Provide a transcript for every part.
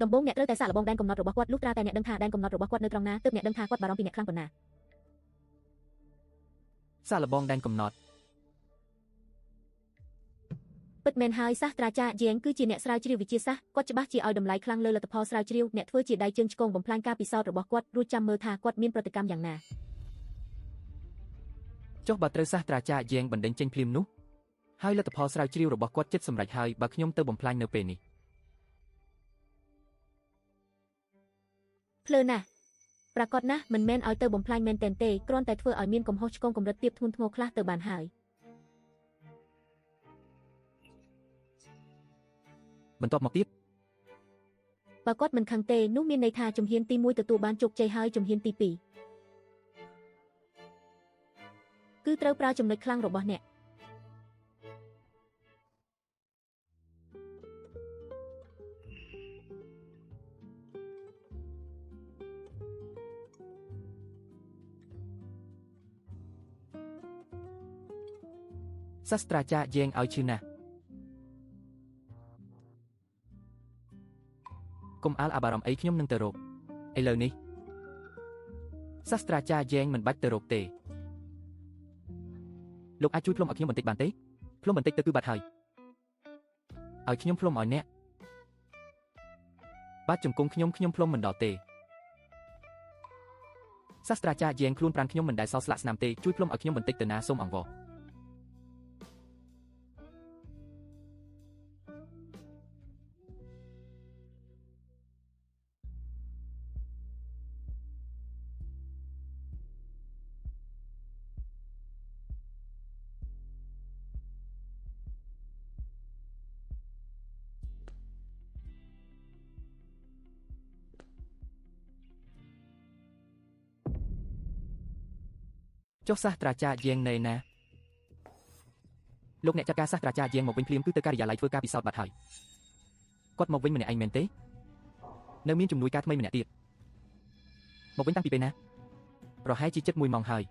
ដំបូងអ្នកត្រូវតែសាកល្បងដែនកំណត់របស់គាត់លុះត្រាតែអ្នកដឹងថាដែនកំណត់របស់គាត់នៅត្រង់ណាទើបអ្នកដឹងថាគាត់បារម្ភពីអ្នកខ្លាំងប៉ុណ្ណាសាកល្បងដែនកំណត់ពិតមែនហើយសាស្ត្រាចារ្យយ៉េងគឺជាអ្នកស្រាវជ្រាវវិទ្យាសាស្ត្រគាត់ច្បាស់ជាឲ្យតម្លៃខ្លាំងលើលទ្ធផលស្រាវជ្រាវអ្នកធ្វើជាដៃជើងឆ្កងបំផ្លាញការពិសោធន៍របស់គាត់រួចចាំមើលថាគាត់មានប្រតិកម្មយ៉ាងណាចុះបើត្រូវសាស្ត្រាចារ្យយ៉េងបណ្ដេញចេញភ្លាមនោះហើយលទ្ធផលស្រាវជ្រាវរបស់គាត់ចិត្តសម្រេចហើយបើខ្ញុំទៅបំផ្លាញនៅពេលនេះភ្លើណាស់ប្រាកដណាស់មិនមែនឲ្យទៅបំផ្លាញមែនទែនទេគ្រាន់តែធ្វើឲ្យមានកំហុសឆ្គងកម្រិតទាបធ្ងន់ធ្ងរខ្លះទៅបានហើយបន្ទាប់មកទៀតបើគាត់មិនខឹងទេនោះមានន័យថាជំហានទី1ទទួលបានជោគជ័យហើយជំហានទី2គឺត្រូវប្រើចំណុចខ្លាំងរបស់អ្នកសាស្ត្រាចារ្យយ៉េងឲ្យឈឺណាស់កុំអាលអាបារម្ភអីខ្ញុំនឹងទៅរកឥឡូវនេះសាស្ត្រាចារ្យយ៉េងមិនបាច់ទៅរកទេលោកអាចជួយផ្លុំឲ្យខ្ញុំបន្តិចបានទេផ្លុំបន្តិចទៅគឺបាត់ហើយឲ្យខ្ញុំផ្លុំឲ្យអ្នកបាទជង្គង់ខ្ញុំខ្ញុំផ្លុំមិនដល់ទេសាស្ត្រាចារ្យយ៉េងខ្លួនប្រានខ្ញុំមិនដែលសល់ស្លាកស្នាមទេជួយផ្លុំឲ្យខ្ញុំបន្តិចទៅណាសូមអង្វរចុះសាស្ត្រាចារ្យយ៉េងនៅណាលោកអ្នកចាត់ការសាស្ត្រាចារ្យយ៉េងមកវិញភ្លាមគឺទៅការិយាល័យធ្វើការពិសោធន៍បាត់ហើយគាត់មកវិញម្នាក់ឯងមែនទេនៅមានជំនួយការថ្មីម្នាក់ទៀតមកវិញតាំងពីពេលណាប្រហែលជាជិត1ម៉ោងហើយ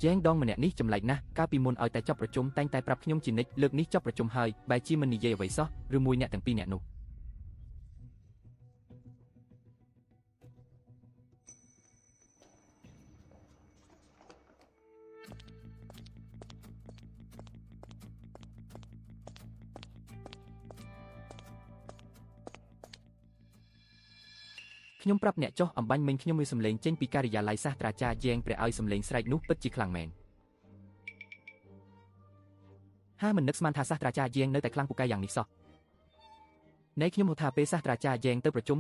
យ៉េងដងម្នាក់នេះចម្លែកណាស់កាលពីមុនឲ្យតែចប់ប្រជុំតែងតែប្រាប់ខ្ញុំជានិច្ចលើកនេះចប់ប្រជុំហើយបែរជាមិននិយាយអ្វីសោះឬមួយអ្នកទាំងពីរអ្នកនោះខ្ញុំប្រាប់អ្នកចុះអំបញ្ញមិញខ្ញុំមានសម្លេងចេញពីការិយាល័យសាស្ត្រាចារ្យយ៉េងព្រះឲ្យសម្លេងស្រែកនោះពិតជាខ្លាំងមែនហាមិននឹកស្មានថាសាស្ត្រាចារ្យយ៉េងនៅតែខ្លាំងពូកែយ៉ាងនេះសោះណែខ្ញុំហៅថាពេលសាស្ត្រាចារ្យយ៉េងទៅប្រជុំ